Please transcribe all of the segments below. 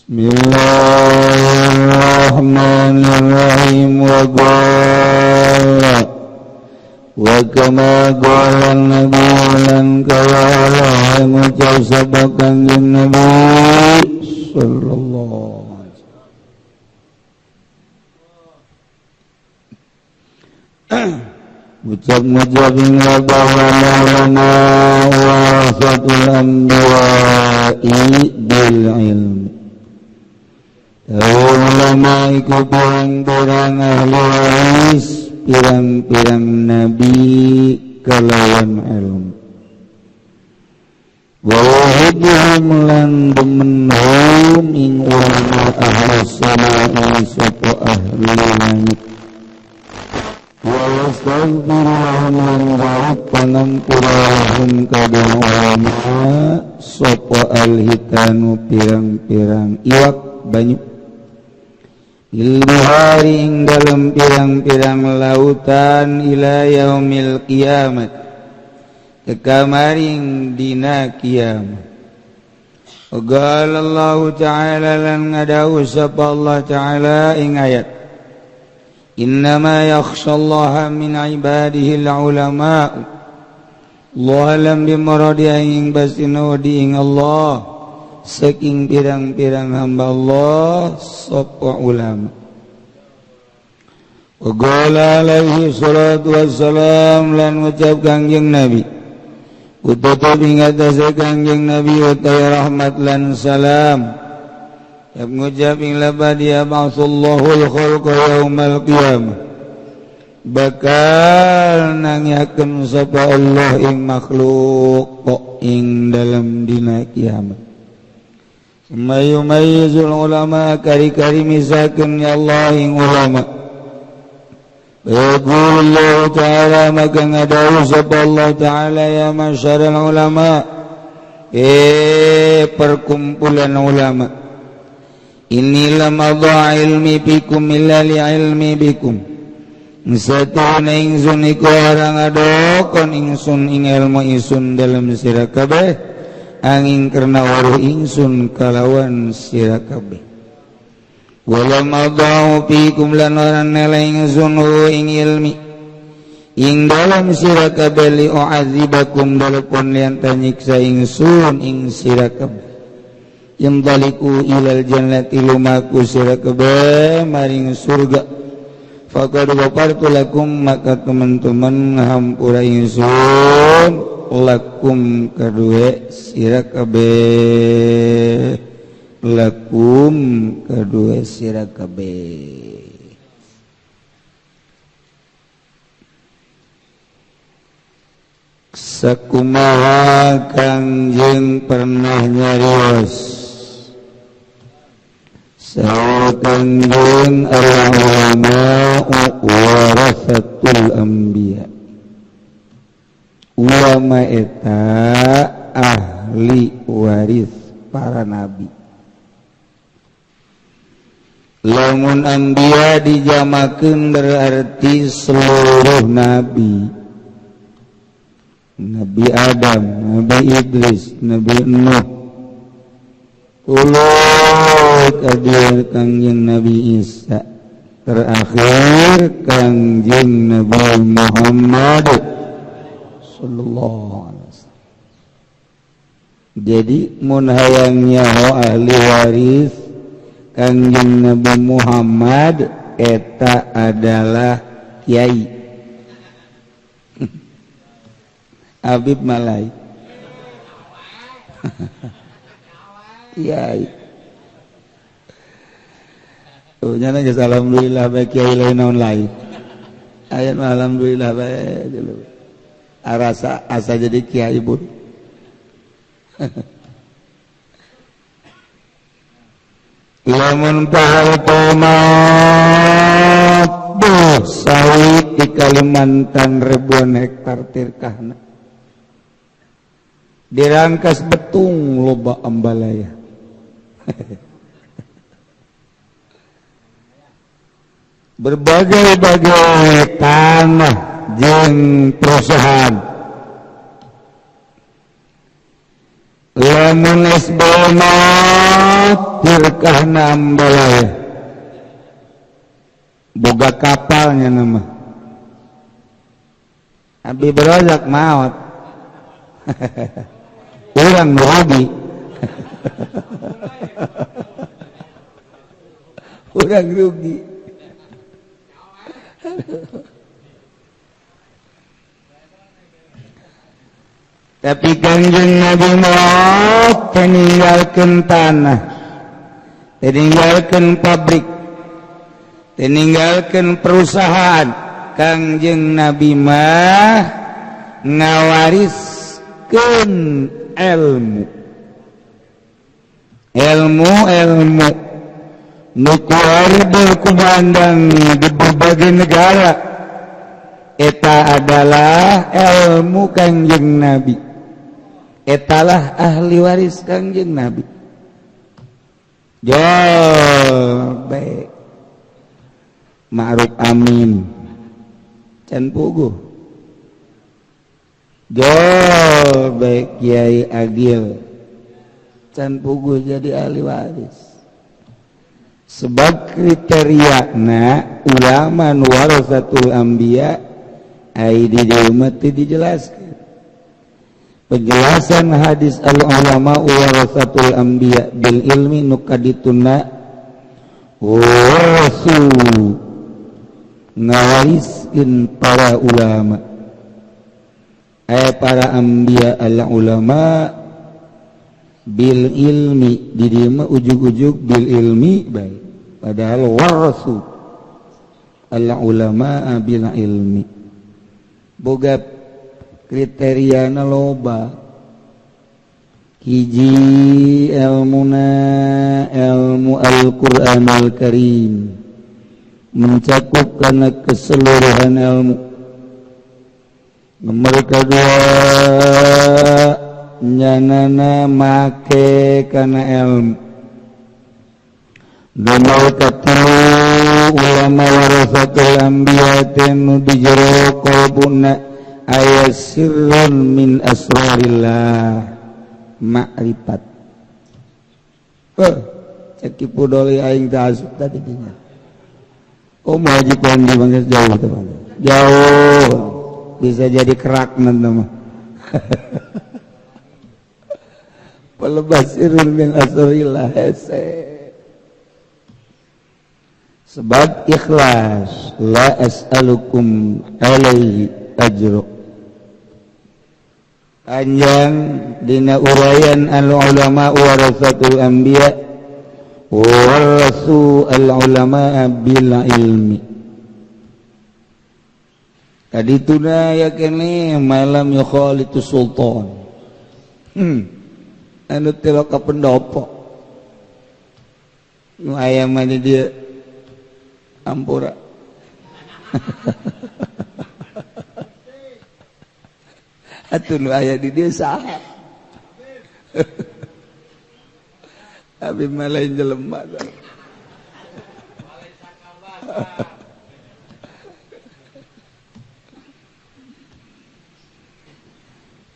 Bismillahirrahmanirrahim. Wa qala wa kama qala nabi lan kawala ngucap sapa Kanjeng Nabi sallallahu alaihi wasallam. Ucap-ngucap ing ulama warasatul anbiya'i bil ilmi. Ulama iku pirang-pirang ahli waris, pirang-pirang nabi kalawan ilmu. Wa yuhibbuhum lan demen hum ing ulama ahli sama'i sapa ahli langit. Wa yastaghfiru lahum lan jawab pangampura lahum kadang ulama sapa alhitanu pirang-pirang iwak banyu ilbihari ing dalam pirang-pirang lautan ila yaumil kiamat kekamaring dina kiamat. Qala Allah ta'ala lan ngadawu sapa Allah ta'ala ing ayat innama yakhshallaha min ibadihi ulama. Allah lam bimuradi ing basinu di ing Allah saking pirang-pirang hamba Allah sapa ulama. Wa qala alaihi salatu wassalam lan ngucap Kangjeng Nabi ututup ing atase Kangjeng Nabi wa rahmat lan salam. Ya ngucap ing labad ya ba'sullahul khalqa yaumal qiyamah bakal nangiakeun sapa Allah ing makhluk ing dalam dina kiamat. Mayumayyizul ulama kari-kari misakeun ya Allah ing ulama. Yaqulu ta'ala maka ngadawu sapa Allah ta'ala ya masyaral ulama, perkumpulan ulama. Inilah madha ilmi bikum illa li ilmi bikum. Satuna ingsun iku orang ngadokon ingsun ing ilmu ingsun dalam sira kabeh angin karena waruh ingsun kalawan sira kabeh. Wala madha fikum lan orang nele ingsun ing ilmi ing dalam sira kabeh li u'adzibakum dalapun lian tanyiksa ingsun ing sira kabeh. Yamdaliku ilal jannati lumaku sira kabeh maring surga. Faqad ghafartu lakum maka teman-teman ngahampura ingsun lakum kadue sira kabeh, lakum kadue sira kabeh. Sakumaha Kangjeng pernah nyarios saur Kangjeng al-ulama warasatul anbiya. Ulama eta ahli waris para nabi. Lamun anbiya dijamakeun berarti seluruh nabi. Nabi Adam, Nabi Idris, Nabi Nuh, uluk adir Kangjeng Nabi Isa, terakhir Kangjeng Nabi Muhammad sallallahu alaihi wasallam. Jadi mun hayang nyaho ahli waris Kangjeng Nabi Muhammad eta adalah kiai Habib Malai. Kiai. Tuh nyana geus alhamdulillah bae kiai lain naon lain. Aya mah alhamdulillah bae dulu. Arasa asa jadi kiai bun. Lamun paharto mah sawit di Kalimantan ribuan hektar tirkahna. Dirangkas betung loba ambalaya. Berbagai-bagai tanah jeung perusahaan. Lamun SBY maot tirkahna ambalaya boga kapalnya nama Abi Rozak maot urang rugi urang rugi. Tapi Kangjeng Nabi maot meninggalkan tanah, meninggalkan pabrik, meninggalkan perusahaan. Kangjeng Nabi mah ngawariskeun ilmu, ilmu ilmu nu kuari berkumandang di berbagai negara. Eta adalah ilmu Kangjeng Nabi, etalah ahli waris Kangjeng Nabi. Baik Ma'ruf Amin can puguh, baik Kiai Agil can puguh jadi ahli waris. Sebab kriteriana ulama nu warasatul anbiya ai di umat dijelaskan. Penjelasan hadis al ulama warasatul anbiya bil ilmi nu kadituna warasu ngawariskeun para ulama, para anbiya al ulama bil ilmi di dieu mah ujug-ujug bil ilmi baik, padahal warasu al ulama bil ilmi boga kriteriana loba. Hiji ilmuna ilmu Al-Qur'an Al-Karim mencakup karena keseluruhan ilmu. Nomor kedua nyanana make kana ilmu. Nomor katilu ulama warasatul anbiya nu di jero qalbuna aya sirrun min asrarillah makrifat. Cek Ki Pudoli aing teh asup tadi dinya. Oh mau haji kondi bangsa jauh tuh, jauh bisa jadi kerak nanti mah. Pelebasirun min asrillah hese. Sebab ikhlas la as'alukum alaihi ajru. Panjang dina uraian al ulama warasatul anbiya warasu al ulama bil ilmi. Tadi tuna yakini malam yukhalitu sultan. Anu teu ka pendopo. Nu aya mah di dieu ampura. Atuh nu aya di dieu saha? Abi mah lain jelema.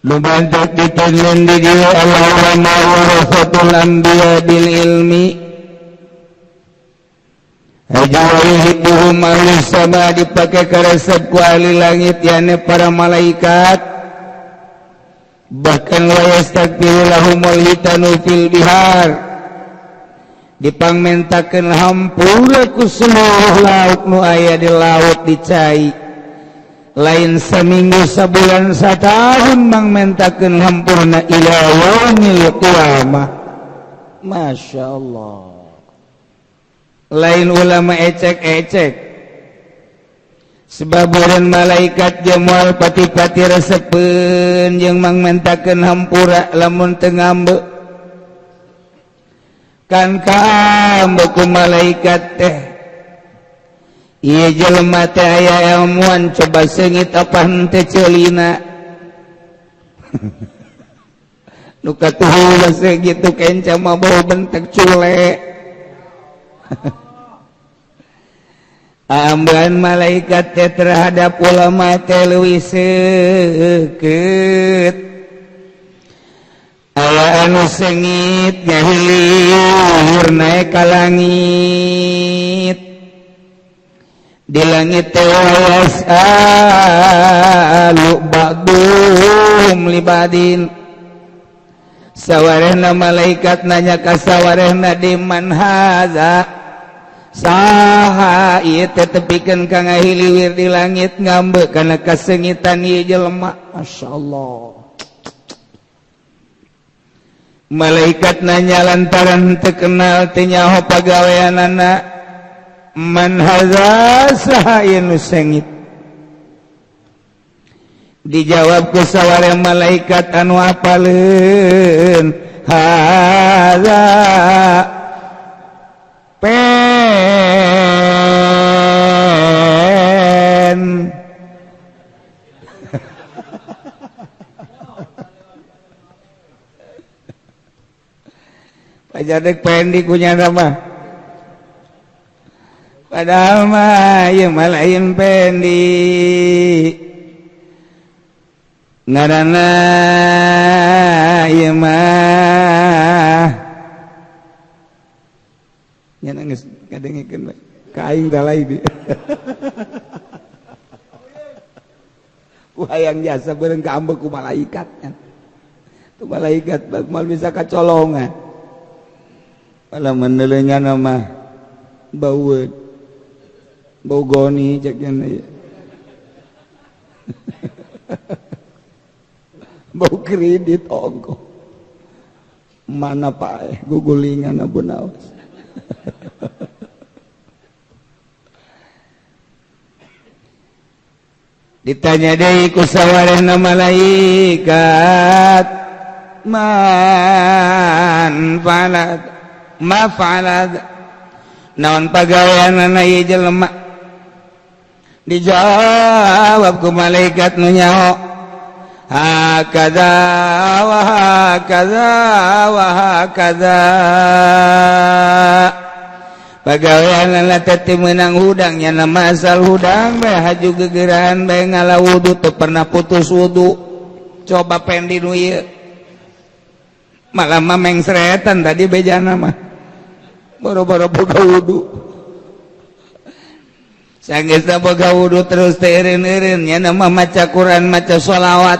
Lumantak ditulis di dieu al-ulama warasatul anbiya bil ilmi. Hajawahibuhum ahli sama dipakai karesep ku ahli langit yakni para malaikat. Bahkan wa yastaghfiru lahumul hitanu fil bihar. Dipangmentakeun hampura ku seluruh laut nu aya di laut di cai. Lain seminggu sabulan satahun mangmentakeun hampurna ila yaumil qiyamah. Masya Allah. Lain ulama ecek-ecek. Sebabaran malaikat jeung moal pati-pati resepeun jeung mangmentakeun hampura lamun teu ngambek. Kan kaambek ku malaikat teh. Ieu jelema teh aya ilmuan coba seungit apa henteu ceulina. Nu katuhu segitu kenca mah bau bentek cule. Ambean malaikat teh terhadap ulama teh leuwih seukeut. Aya anu sengit ngahiliwir naik ka langit. Di langit teh yas'alu ba'duhum li ba'din, sawarehna malaikat nanya ka sawarehna, di man haza, saha ieu teh tepikeun ka ngahiliwir di langit, ngambek kana kasengitan ieu jelema. Masyaallah, malaikat nanya lantaran teu kenal, teu nyaho pagaweanana. Man haza, saha ieu nu sengit? Dijawab ku saware malaikat anu apaleun, haza pen. Pajadek pendi kunya nama, padahal mah ieu mah lain pendi, ngaranna ieu mah nya geus ngadengekeun ka aing da lain ku hayang jasa bareng kaambek ku malaikat. Tu malaikat mal bisa kacolongan. Malah menelenya nama bau bau goni ceknya, bau kredit ongko mana pak gugulingan abu nawas. Ditanya deui ku sawarehna malaikat, man fa'ala ma fa'ala, naon pagaweanana ieu jelema? Dijawab ku malaikat nu nyaho, hakadza wa hakadza wa hakadza. Pagaweanana teh meunang hudang, nya nama asal hudang bae, haju gegeran bae, ngala wudu teu pernah putus wudu. Coba pendi nu ieu malah mah mengsretan tadi bejana mah boro-boro boga wudu. Sanggeusna boga wudu terus teh eureun-eureun nya nama maca Quran, maca sholawat.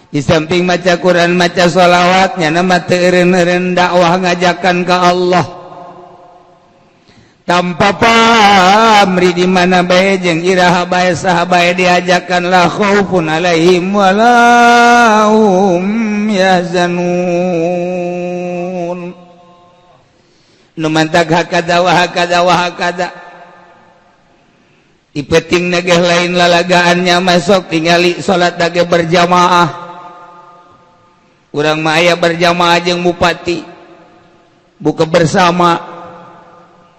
Di samping maca Quran maca sholawat, nya nama teu eureun-eureun dakwah ngajakan ka Allah tanpa pamri, di mana bae jeung iraha bae saha bae diajakan, la khaufun alaihim wala hum yahzanun. Nu mantak hakadza wa hakadza wa hakadza. Di peting nageh lain lalagaannya masuk tingali salat dage berjamaah. Urang mah aya berjamaah jeung bupati, buka bersama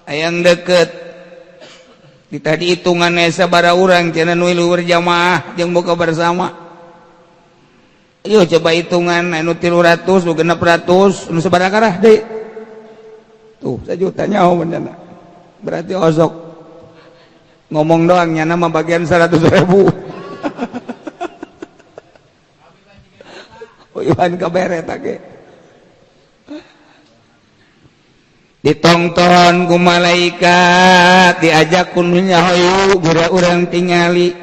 ayang deket. Di tadi hitungan sabara urang cenah nu berjamaah jeung buka bersama. Ayo coba hitungan anu 300 nu 600 nu sabaraha karah deui. Tuh sajuta nyaho benerna. Berarti osok ngomong doang nya nama bagian 100.000. Oh Iwan kaberet ge. Ditongton ku malaikat, diajak ku nu nyaho geura urang tingali.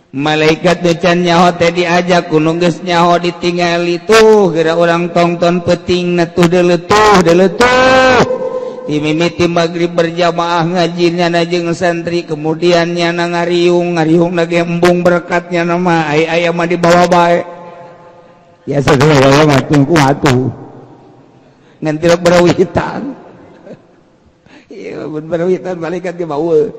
Malaikat teh can nyaho teh diajak ku nu geus nyaho ditingali, tuh geura urang tongton peutingna tuh deuleutuh deuleutuh. Dimimiti magrib berjamaah ngajinya na jeung santri, kemudian nyana ngariung ngariung lagi embung berkatnya nama ai aya mah dibawa bae. Biasa dibawa mah ku atuh. Ngan tilok berawitan. Iya, berawitan malaikat dibawa.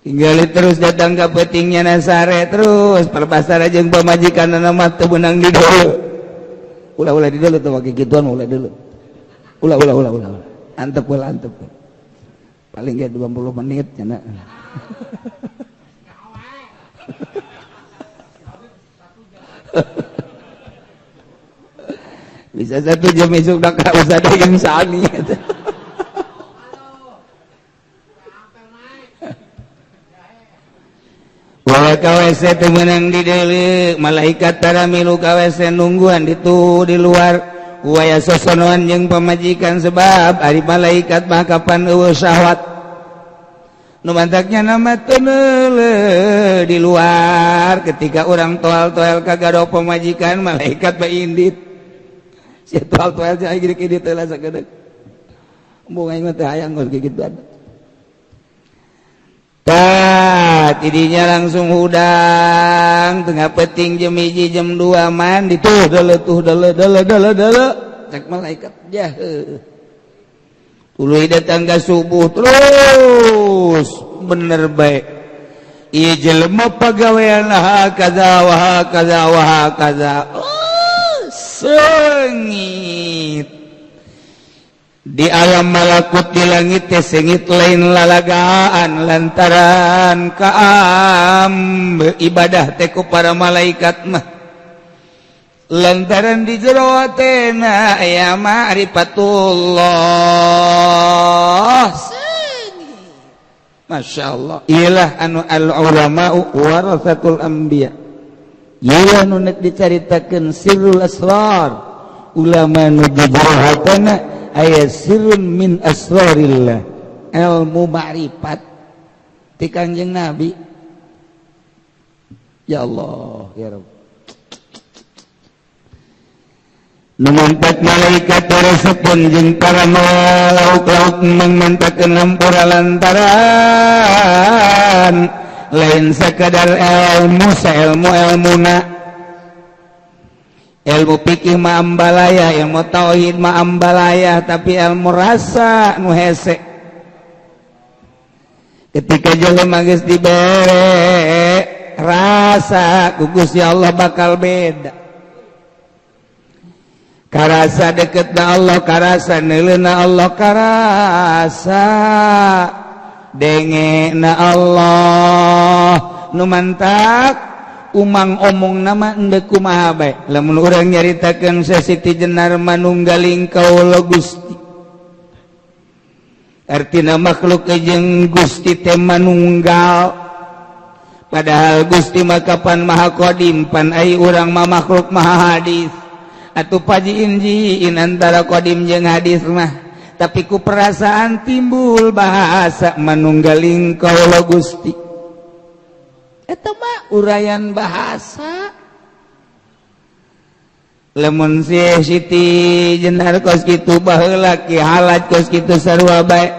Tinggali terus datang ke petingnya nasare terus perbasara jeung pamajikan mah teu beunang di deuleu. Ulah-ulah di deuleu teh make kituan ulah deuleu. Ulah ulah ulah ulah. Antep ulah antep. Paling ge 20 menit cenah. Bisa 1 jam esuk dak usah ada yang sami. Wala ka WC teu meunang dideuleu, malaikat tara milu ka WC, nungguan ditu di luar. Waya sosonoan jeung pamajikan, sebab ari malaikat mah kapan euweuh syahwat. Nu mantaknya nama teu di luar. Ketika orang toel-toel kagado pamajikan, malaikat bae indit. Si toel-toel cai gede indit heula sakedeuk. Embung aing mah teh hayang geus gigituan. Tah, tidinya langsung hudang tengah peting jam 1, jam 2 mandi tuh dele tuh dele dele dele dele cek malaikat jah. Tuluy datang ke subuh terus bener baik. Ieu jelema pagawean hakaza wa hakaza wa hakaza. Oh, sengit di alam malakut, di langit teh sengit lain lalagaan, lantaran kaam ibadah teh ku para malaikat mah, lantaran di jero hatena aya ma'rifatullah. Masya Allah, iyalah anu al ulama warasatul anbiya. Iyalah nu nek dicaritakeun sirrul asrar, ulama nu di jero hatena aya sirrun min asrarillah, ilmu ma'rifat ti Kangjeng Nabi. Ya Allah ya Rabb. Numantak malaikat resepun jeung para lauk-lauk mangmantakeun hampura lantaran lain sekadar ilmu sailmu ilmuna, ilmu fikih mah ambalaya, ilmu tauhid mah ambalaya, tapi ilmu rasa nu hese. Ketika jelema geus dibere rasa ku Gusti Allah bakal beda. Karasa deket na Allah, karasa neuleuna Allah, karasa denge na Allah. Nu mantak umang omong nama endek kumaha bae. Lamun urang nyaritakeun Siti Jenar manunggaling kaula Gusti, artina makhluk jeung Gusti teh manunggal, padahal Gusti mah kapan maha qadim, pan ai urang mah makhluk maha hadis. Atuh paji injiin antara qadim jeung hadis mah, tapi ku perasaan timbul bahasa manunggaling kaula Gusti. Eta mah uraian bahasa. Lamun si Siti Jenar kos kitu baheula, Ki Halaj kos kitu sarua bae.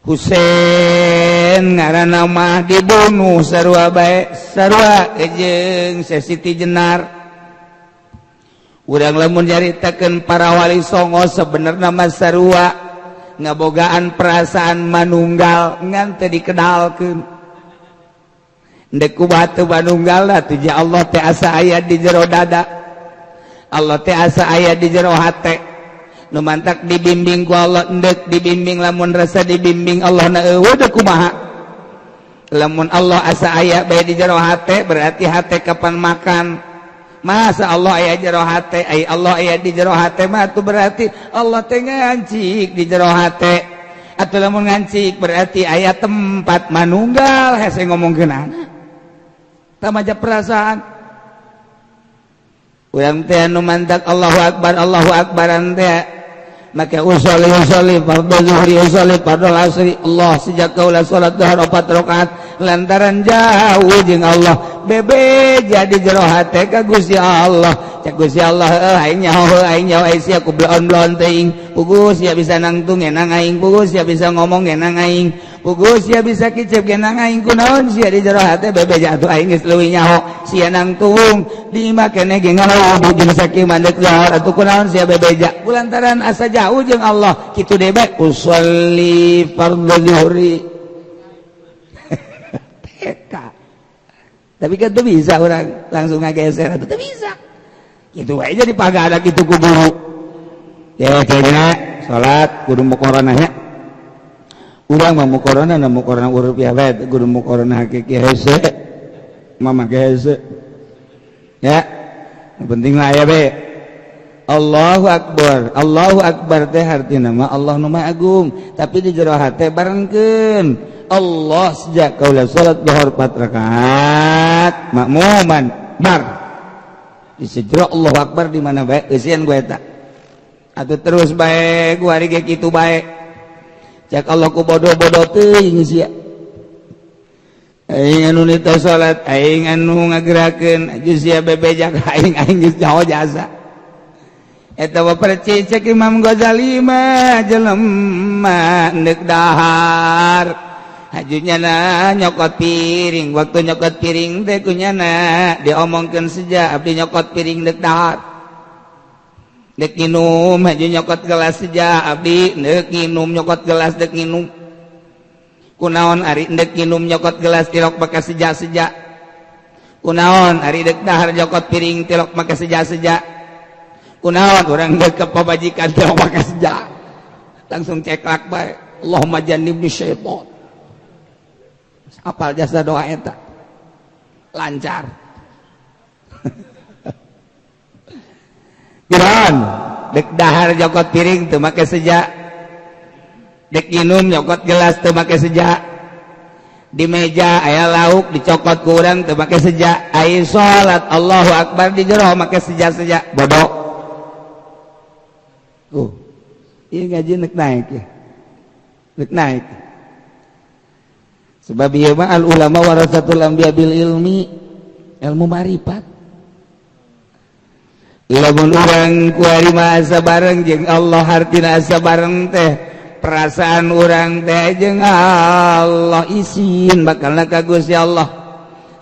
Husein ngaranna mah dibunuh sarua bae, sarua jeung Siti Jenar. Urang lamun nyaritakeun para wali songo sebenarnya mah sarua ngabogaan perasaan manunggal ngan teu dikenalkeun. Ndek kumaha teu manunggal atuh ja Allah teh asa aya di jero dada, Allah teh asa aya di jero hate. Nu mantak dibimbing ku Allah, endek dibimbing, lamun rasa dibimbing Allah na eueuh deuk kumaha. Lamun Allah asa aya bae di jero hate, berarti hate kapan makan. Masa Allah aya jero hate, ai Allah aya di jero hate mah tuh berarti Allah teh ngancik di jero hate. Atau lamun ngancik berarti aya tempat manunggal, hese ngomongkeun anak. Tamaja perasaan. Urang teh anu mantak Allahu Akbar, Allahu Akbaran teh. Maka usolli usolli fardhu zuhri, usolli fardhu asri. Allah sejak kaula salat duhar 4 rakaat lantaran jauh jeung Allah, bebe jadi jero hate ka Gusti Allah. Cek Gusti Allah, heuh aing nyaho, heuh aing nyaho, ai sia ku bloon-bloon teuing. Puguh sia bisa nangtung ngenang aing, puguh sia bisa ngomong ngenang aing, puguh sia bisa kicep ngenang aing. Kunaon sia di jero hate bebe jatuh aing geus leuwih nyaho sia nangtung di imah keneh ge ngalawudu jeung sakieu mandek zahar atuh kunaon sia bebeja kulantaran asa jauh jeung Allah kitu deui bae usolli fardhu zuhri. TK. Tapi kan tuh bisa orang langsung ngageser atau tuh bisa gitu aja di pagara gitu ku guru ya kayaknya salat kudu muqaranah nya. Urang mah muqaranah na muqaranah uruf ya bae kudu muqaranah hakiki hese mama hese ya. Yang penting lah ya be. Allahu Akbar. Allahu Akbar teh artina mah Allah nu Maha Agung, tapi di jero hate barengkeun Allah sejak kaula salat zuhur 4 rakaat makmuman bar di sejero Allahu Akbar di mana bae eusian gue eta atuh terus bae gua ari ge kitu bae cek Allah ku bodoh-bodoh teuing sia. Aing anu nita salat, aing anu ngagerakeun jeung sia bebejak aing, aing geus nyaho jasa. Eta mah percis cek Imam Ghazali mah jelema neuk dahar hajunya na nyokot piring, waktu nyokot piring teh kunyana diomongkeun seja abdi nyokot piring neuk dahar, dek nginum haju nyokot gelas seja abdi neuk nginum nyokot gelas dek nginum. Kunaon ari dek nginum nyokot gelas tilok make seja-seja? Kunaon ari dek dahar nyokot piring tilok make seja-seja? Kunaon urang dek ke pamajikan tilok make seja? Langsung ceklak bae, Allahumma jannibni syaitan. Apal jasa doa eta lancar. Kiran dek dahar nyokot piring teu make seja, dek nginum nyokot gelas teu make seja, di meja aya lauk dicokot ku urang teu make seja, ai salat Allahu Akbar di jero make seja-seja. Bodoh. Ieu ngaji nek naik ya, nek naik. Sebab ieu mah al ulama warasatul anbiya bil ilmi, ilmu marifat. Lamun urang kuari mah asa bareng jeung Allah, hartina asa bareng teh perasaan urang teh jeung Allah isin bakalna ka Gusti Allah.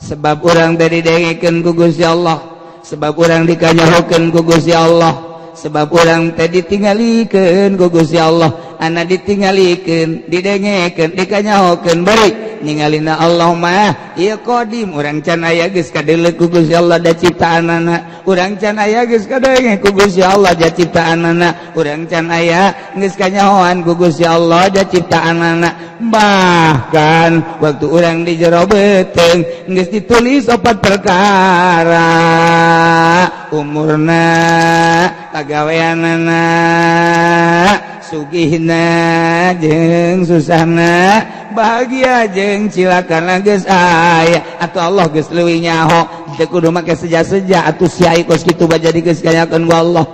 Sebab urang teh didengekeun ku Gusti Allah, sebab urang dikanyahokeun ku Gusti Allah, sebab urang teh ditinggalikeun ku Gusti Allah. Ana ditinggalikeun, didengekeun, dikanyahokeun, bari ningalina Allah mah ieu qadim. Urang can aya geus kadeuleu ku Gusti Allah da ciptaanana, urang can aya geus kadenge ku Gusti Allah da ciptaanana, urang can aya geus kanyahoan ku Gusti Allah da ciptaanana. Bahkan waktu urang di jero beuteung geus ditulis opat perkara, umurna, pagaweanana, sugihna jeung susahna, bahagia jeung cilakana geus aya. Atuh Allah geus leuwih nyaho, teu kudu make seja-seja atuh sia kos kitu bae jadi geus kanyakeun ku Allah.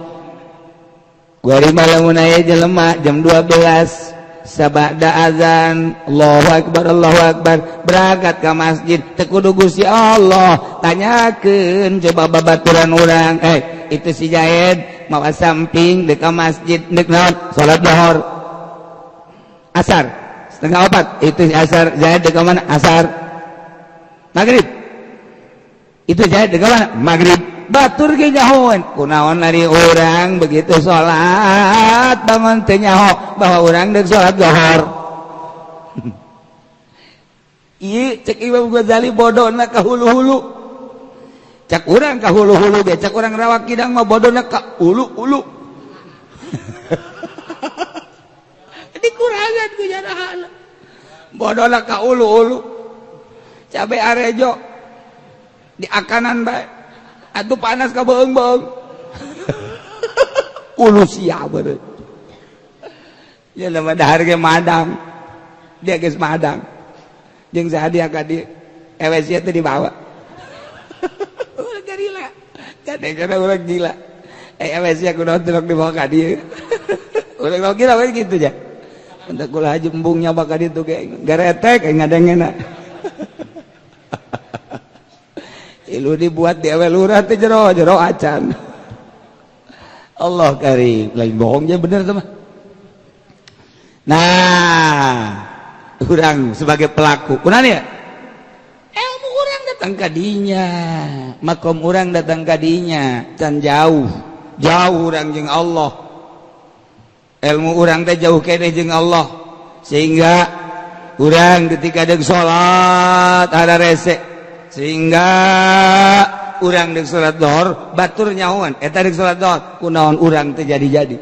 Kuari mah lamun aya jelema jam 12 sabada azan Allahu Akbar Allahu Akbar berangkat ke masjid teu kudu Gusti Allah tanyakeun coba babaturan urang, itu si Jaid mawa samping deuk ka masjid deuk naon? Salat zuhur, asar 3:30 itu asar Jaid deuk ka mana? Asar. Maghrib itu Jaid deuk ka mana? Maghrib. Batur ge nyahoan kunaon ari urang begitu salat bangun teu nyaho bahwa urang deuk salat zuhur. Ieu cek Imam Ghazali bodona ka hulu-hulu, cak urang ka hulu-hulu ge, cak urang Rawak Kidang mah bodona ka ulu-ulu. Dikurangan ku jarahana bodona ka ulu-ulu, cabe arejo di akanan bae atuh panas ka beung-beung. Ulu sia beureut ya nama dahar ge madang, dia geus madang jeung saha dia ka dieu ewe sia teh dibawa. Urang gila kadang-kadang urang gila, ewe sia kunaon teh dibawa ka dieu. Urang gila we kitu ja entak kula haji embungnya bakal ditu ge garetek ngadengena. Ilu dibuat di awal lurah teh jero jero acan. Allah karim, lain bohongnya bener teman. Nah, urang sebagai pelaku, kunaon ya? Ilmu urang datang kadinya, makom urang datang kadinya, can jauh, jauh urang jeung Allah. Ilmu urang teh jauh keneh jeung Allah, sehingga urang ketika deuk salat ada rese, sehingga urang deuk salat zuhur batur nyahoan eta deuk salat zuhur kunaon urang teh jadi-jadi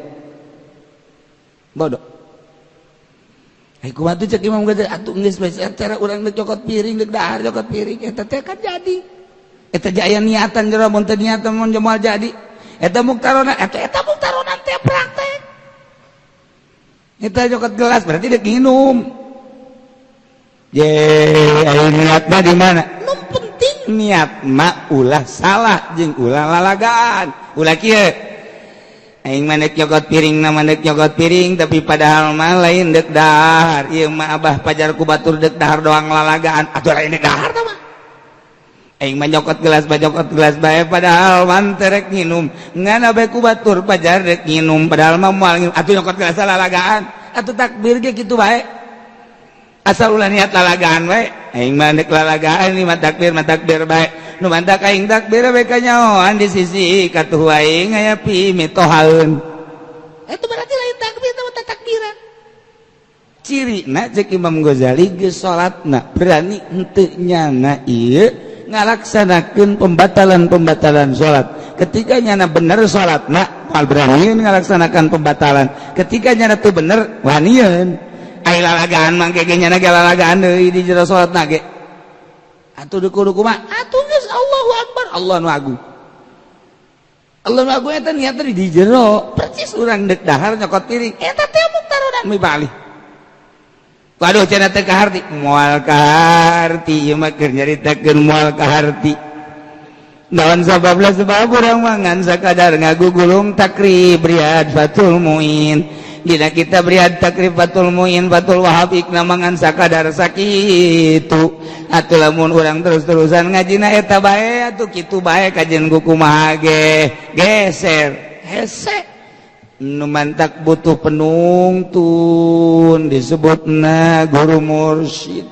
bodoh. Ai kumaha tuh cek Imam Ghazali atuh geus bae cara urang deuk cokot piring deuk dahar cokot piring eta teh kan jadi eta aya niatan jero mun teu niatan mun moal jadi. Eta muktaronan eta eta muktaronan teh praktek. Eta nyokot gelas berarti dek nginum. Ye, ayo niatna di mana? Nu penting niat mah ulah salah jeung ulah lalagaan. Ulah kieu. Aing mah dek nyokot piring, nama dek nyokot piring, tapi padahal mah lain dek dahar. Ieu mah abah pajar ku batur dek dahar doang lalagaan. Atuh lain dek dahar tah mah. Aing mah nyokot gelas bae, nyokot gelas bae, padahal mah teu rek nginum. Ngan abe ku batur pajar dek nginum, padahal mah moal nginum. Atuh nyokot gelas lalagaan. Atuh takbir ge kitu bae. Asal ulah niat lalagaan bae. Aing mah dek lalagaan ieu mah takbir bae. Nu mantak aing takbir bae kanyahoan di sisi katuh aing aya pi mitohaeun. Eta berarti lain takbir teh takbiran. Cirina cek Imam Ghazali geus salatna berani henteu nyana ieu ngalaksanakeun pembatalan-pembatalan salat. Ketika nyana bener salatna moal berani ngalaksanakan pembatalan. Ketika nyana teu bener wanieun. Ai lalagaan mah ge nyana ge lalagaan deui di jero salatna ge. Atuh kudu kumaha? Atuh geus Allahu Akbar, Allah nu agung. Allah nu agung eta niatna di jero. Percis urang deuk dahar nyokot piring. Eta teh muktaronan mibali. Waduh cenah teu kaharti, moal kaharti ieu mah keur nyaritakeun moal kaharti. Naon sababna sebab urang mah ngan sakadar ngagugulung takrib Riyad Fathul Muin. Dina kitab Riyad Takrib Fathul Muin Fathul Wahab ikna mangan sakadar sakitu. Atuh lamun urang terus-terusan ngajina eta bae atuh kitu bae kajian ku kumaha ge geser hese. Nu mantak butuh penungtun disebutna guru mursyid.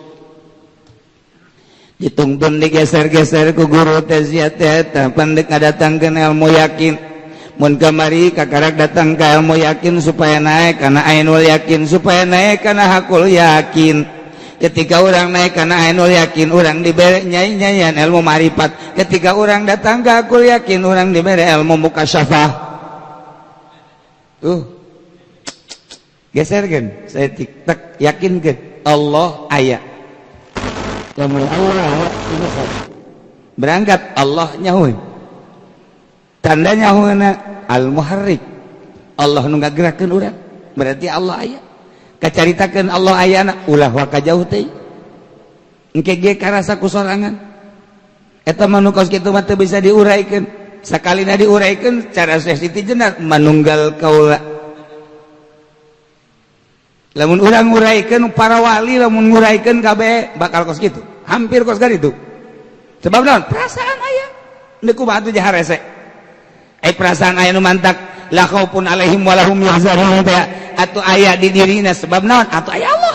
Ditungtun digeser-geser ku guru teh sia teh eta pandek ngadatangkeun ilmu yakin. Mun kamari kakarak datang ka ilmu yakin supaya naik kana ainul yakin, supaya naik kana hakul yakin. Ketika orang naik kana ainul yakin, orang dibere nyai-nyayan ilmu marifat. Ketika orang datang ke hakul yakin, orang dibere ilmu mukasyafah. Tuh geser kan saya tik tak yakin ke Allah aya. Lamun Allah berangkat Allah nyahuin, tandanya nyahuina al muharrik, Allah nu ngagerakeun urang, berarti Allah aya. Kacaritakeun Allah ayana ulah waka jauh teh engke ge karasa ku sorangan. Eta mah nu kos kitu mah teu bisa diuraikeun. Sakalina diuraikeun cara Syekh Siti Jenar manunggal kaula. Lamun urang nguraikeun para wali, lamun nguraikeun kabeh bakal kos kitu, hampir kos kitu. Sebab naon? Perasaan aya. Deuk kumaha atuh jaharese. Perasaan aya nu mantak la khaufun alaihim walahum yahzanun teh atuh aya di dirina sebab naon? Atuh aya Allah.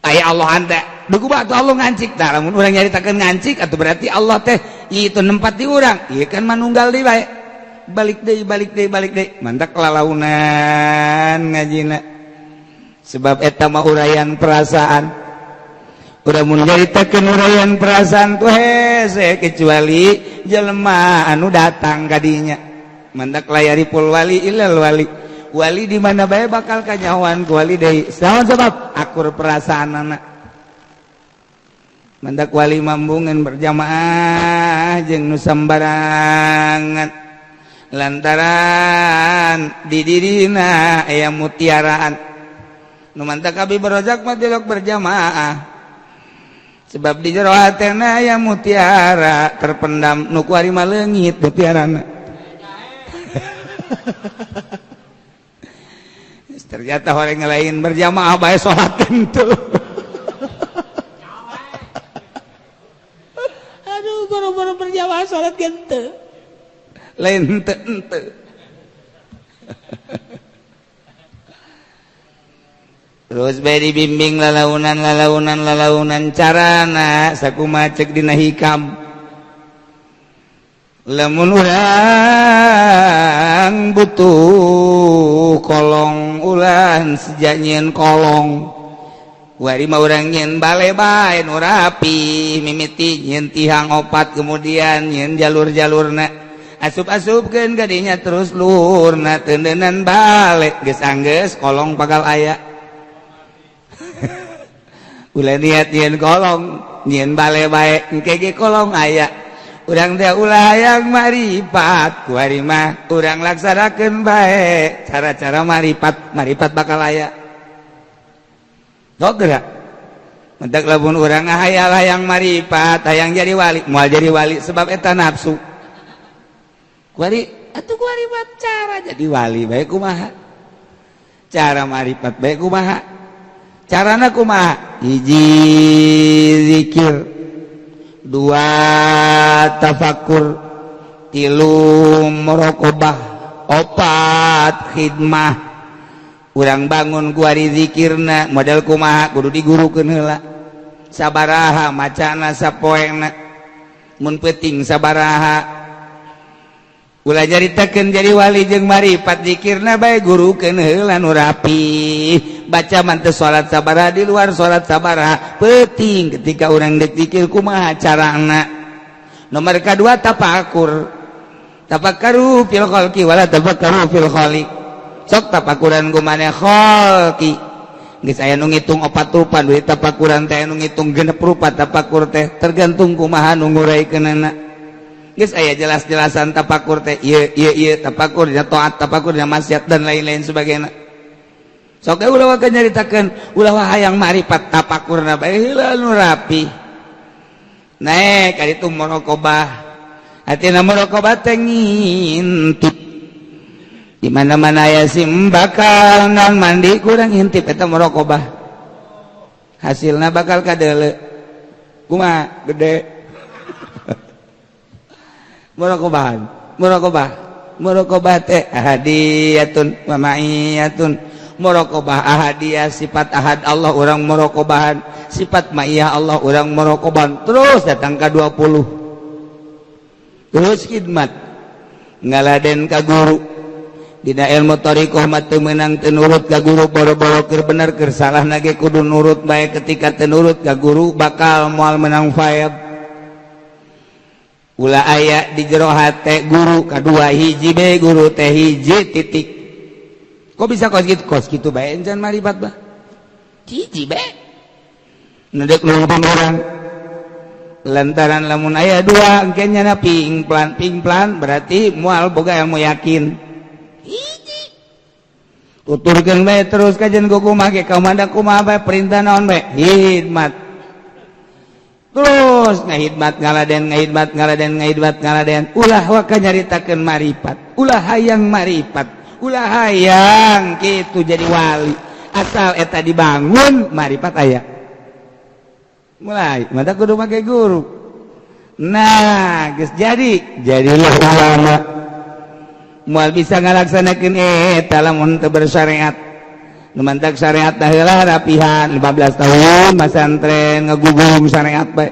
Aya Allah teh. Deuk kumaha atuh Allah ngancik tah? Lamun urang nyaritakeun ngancik atuh berarti Allah teh itu nempat di urang. Ieu kan manunggal deui bae. Balik deui, balik deui, balik deui. Mantak lalaunan ngajina. Sebab eta mah uraian perasaan. Udah mun nyaritakeun uraian perasaan tuh hese kecuali jelema anu datang kadinya. Mantak layariful wali illal wali. Wali di mana bae bakal kanyahoan ku wali deui. Saha sebab akur perasaanana. Mantak wali mambungan berjamaah jeung nu sambarangan. Lantaran di dirina aya mutiaraan. Nu mantak abi berojak mah tilok berjamaah. Sebab di jero hatena aya mutiara terpendam nu kuari mah leungit mutiarana. Ternyata orang lain berjamaah bae salat tentu. Aduh, baru-baru berjamaah salat gente. Lain henteu henteu. Terus bae dibimbing lalaunan lalaunan lalaunan carana sakumaha cek dina hikam. Lamun urang butuh kolong ulan sejak nyieun kolong. Wari mah urang nyieun bale bae nu rapi, mimiti nyieun tihang opat kemudian nyieun jalur-jalurna. Asup-asupkeun gadinya terus luhurna teundenan bale geus anggeus kolong pagal aya. Ulah niat nyieun kolong, nyieun bale bae engke ge kolong aya. Urang teh ulah hayang maripat, kuari mah urang laksanakeun bae cara-cara maripat, maripat bakal aya. Sok geura. Mentak lamun urang ngahayal hayang maripat, hayang jadi wali, moal jadi wali sebab eta nafsu. Kuari atuh kuari mah cara jadi wali bae kumaha? Cara maripat bae kumaha? Carana kumaha? Hiji, zikir, dua, tafakur, tilu, muraqabah, opat, khidmah. Urang bangun kuari zikirna model kumaha? Kudu digurukeun heula, sabaraha macana sapoena, mun penting sabaraha. Ulah nyaritakeun jadi wali jeung maripat, zikirna bae gurukeun heula nu rapi. Baca mah teu salat sabaraha, di luar salat sabaraha penting. Ketika urang dek zikir kumaha carana? Nomor kedua, tafakur. Tafakkaru fil khalqi wala tafakkaru fil khaliq. Sok tafakuran kumaha khalqi? Geus aya nu ngitung opat rupa duit tafakuran teh, nu ngitung 6 rupa tafakur teh, tergantung kumaha nu nguraikeunana. Geus aya jelas-jelasan tafakur teh ieu ieu ieu, tafakur dina taat, tafakur dina maksiat, dan lain-lain sebagainya. Sok ge ulah waka nyaritakeun, ulah hayang maripat, tafakurna bae heula nu rapi. Naek ka ditu muraqabah. Artina muraqabah teh ngintip di mana-mana aya sim bakal nang mandi kurang ngintip, eta muraqabah. Hasilna bakal kadeuleu kumaha gede. Muraqabahan, muraqabah, muraqabah teh ahadiyatun wa ma'iyatun. Muraqabah ahadiyah, sifat ahad Allah urang muraqabahan, sifat ma'iyah Allah urang muraqabahan, terus datang ke 20. Terus khidmat, ngaladen ka guru. Dina ilmu thariqah mah teu meunang teu nurut ka guru. Boro-boro keur bener, keur salah ge kudu nurut bae. Ketika teu nurut ka guru bakal moal menang faed. Ulah aya di jero hate guru kadua, hiji be guru teh, hiji titik. Kok bisa kos gitu? Kos gitu bae encan maripat bah, hiji be nedek nurutin orang, lantaran lamun aya dua engke nyana pingplan pingplan, berarti moal boga ilmu yakin. Hiji, tuturkeun bae terus kajian ku kumaha ge, kamanda kumaha bae, perintah naon bae, khidmat terus, ngahidmat, ngaladen, ngahidmat, ngaladen, ngahidmat, ngaladen. Ulah waka nyaritakeun maripat, ulah hayang maripat, ulah hayang kitu jadi wali. Asal eta dibangun, maripat aya. Mulai mata kudu make guru. Nah, geus jadi, jadilah ulama. Moal bisa ngalaksanakeun eta lamun teu bersyariat. Nu mantak syariat dah heula rapihan 15 tahun masantren ngagugum syariat bae.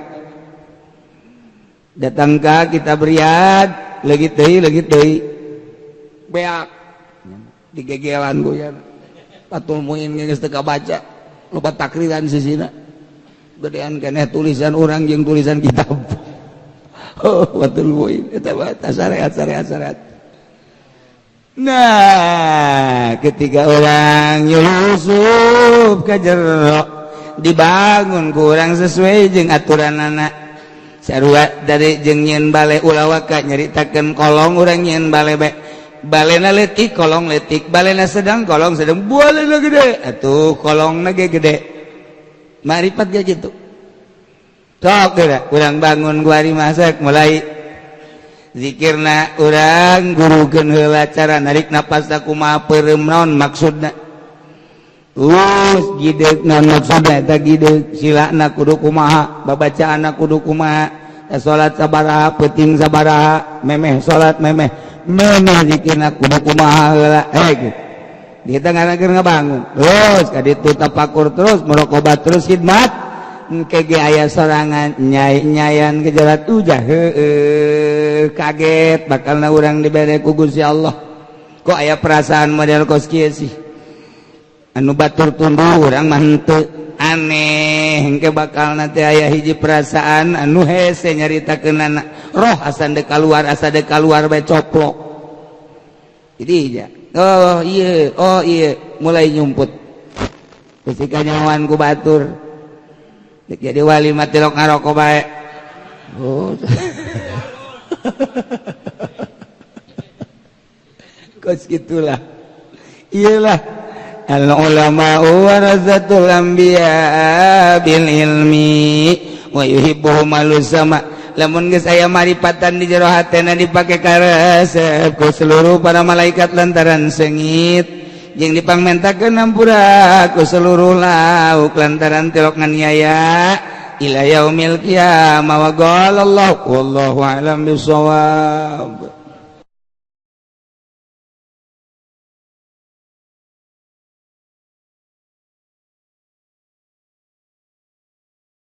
Datang ka kita beriad, leungit deui, leungit deui, beak digegelan goyan. Fathul Muin geus teu kabaca, loba takriran sisina, gedean keneh tulisan urang jeung tulisan kitab. Oh, Fathul Muin eta mah syariat, syariat, syariat. Nah, ketika orang nyusup ke jero dibangun kurang sesuai jeung aturan anak sarua dari jeung nyieun bale. Ulah waka nyaritakeun kolong, urang nyieun bale bae, balena leutik, kolong leutik, balena sedang, kolong sedang, balena gede atuh kolongna ge gede. Maripat ge gitu. Sok geura urang bangun kuari masak, mulai zikirna urang gurukeun heula cara narik napas kumaha, peureum naon maksudna, terus gideg naon maksudna eta gideg, silana kudu kumaha, babacaanna kudu kumaha, salat sabaraha, peuting sabaraha, memeh salat, memeh memeh zikirna kudu kumaha heula. Eh, gitu kita ngarankeun ngabangun terus ka ditu tapakur terus, muraqabah terus, khidmat. Engke ge aya sorangan nyai nyayan gejalat ujah, heueuh, kaget bakalna urang dibere ku Gusti Allah. Kok aya perasaan model kos kieu sih, anu batur tunduh, urang mah henteu? Aneh. Engke bakal nanti aya hiji perasaan anu hese nyaritakeunana, roh asa dek keluar, asa dek keluar bae, coplok. Jadi ya, oh iya, oh iya, mulai nyumput ketika nyawan ku batur. Dek jadi wali mah tilok ngarokok bae. Oh. Kos gitulah. Iyalah, al ulama warasatul anbiya bil ilmi wa yuhibbuhum sama. Lamun geus aya maripatan di jero hatena, dipake karesep ku seluruh para malaikat lantaran sengit, jeung dipangmentakeun ampura ku seluruh lauk lantaran tilok nganiaya ila yaumil qiyamah. Wa qala Allah, wallahu a'lam bissawab.